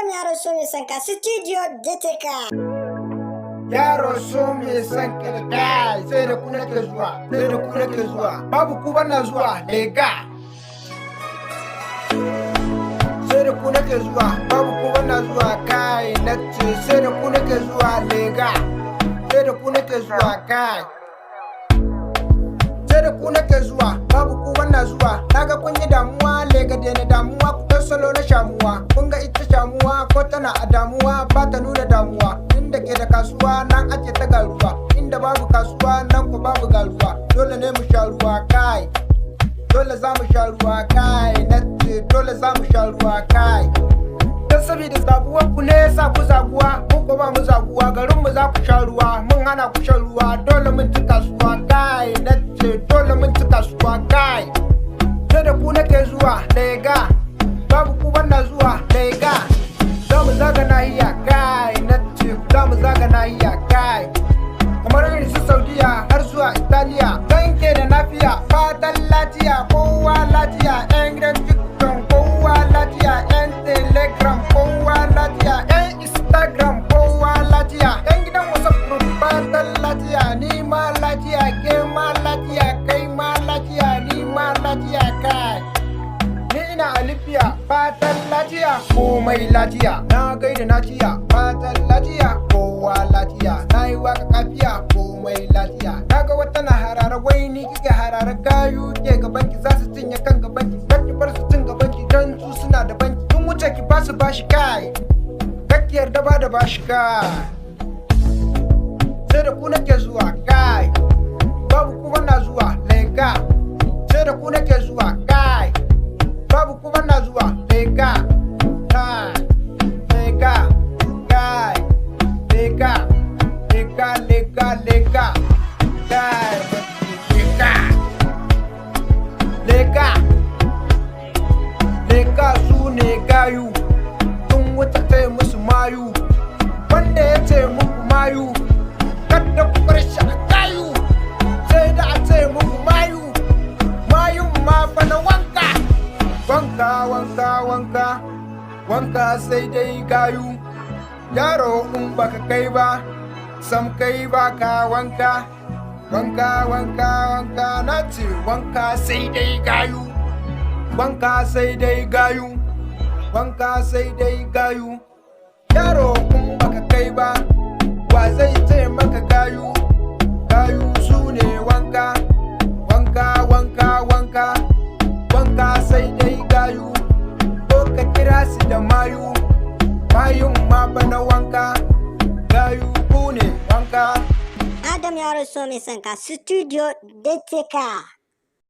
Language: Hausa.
Adam Yaro So Mai Sanka Studio DTK. Yaro so mai son ka da kai, sai da ku nake zuwa, sai da ku nake zuwa, babu ku bana zuwa lega. Sai da ku nake zuwa, babu ku bana zuwa. Kai, na ce sai da ku nake zuwa lega, sai da ku nake zuwa. Kai, sai da ku nake zuwa, babu ku bana zuwa. Naga kun yi damuwa, lega, daina damuwa. Ku ɗau salo na shamuwa. Kun ga ita shamuwa, ko tana a damuwa ba ta nuna damuwa. Inda ke da kasuwa nan ake ta garuwa, inda babu kasuwa nan ko babu garuwa. Dole ne mu sha ruwa, kai, dole za mu sha ruwa. Kai, na ce dole za mu sha ruwa. Kai, don saboda zabuwar ku ne sa ku zabuwa, mu ko ba mu zabuwa. Garin mu za ku sha ruwa, mun hana ku shan ruwa. Dole mun ci kasuwa. Kai, na ce dole mun ci kasuwa. Kai, sai da ku nake zuwa lega, babu ku bana zuwa lega. Za mu zaga nahiya, kai, na ce za mu zaga nahiya. Kai, kamar irin su Saudiya har zuwa Italiya, ke da nafiya. Fatan lafiya, kowa lafiya. Yan gidan TikTok, kowa lafiya. Yan Telegram, kowa lafiya. Yan Instagram, kowa lafiya. Yan gidan WhatsApp group, fatan lafiya. Ni ma lafiya, ke ma lafiya, kai ma lafiya, ni ma lafiya. Kai, ni ina a Libya, fatan lafiya, komai lafiya. Na gaida naciya, fatan lafiya, kowa lafiya. Na yi waka kafiya, komai lafiya. Na ga wata na harara, wai ni kike harara? Gayu ke gabanki, za su cinye kan gabanki. Kar ki bar su cin gabanki, don su suna da banki. Sun wuce ki ba su bashi. Kai, kar ki yarda ba da bashi. Kai, sai da ku nake zuwa. Kai, babu ku na zuwa lega. Sai da ku nake zuwa. Kai, babu kuma na zuwa lega. Kai, lega, kai, lega, lega, lega, lega, kai, lega, lega, lega. Su ne gayu, sun wuce ce musu mayu. Wanda ya ce muku mayu, kada ku bar shi a gayu. Sai da a ce muku mayu, mayun ma fa na wanka. Wanka, wanka, wanka, wanka, sai dai gayu. Yaro, in baka kai ba, sam kai baka wanka. Wanka, wanka, wanka, na ce wanka sai dai gayu. Wanka sai dai gayu, wanka sai dai gayu. Yaro, in baka kai ba, wa zai ce maka gayu? Gayu su ne wanka. Wanka, wanka, wanka, wanka, sai dai gayu. Ko ka kira su da mayu, mayun ma fa na wanka. Gayu ku ne wanka. Adam Yaro So Mai Sanka Studio DTK.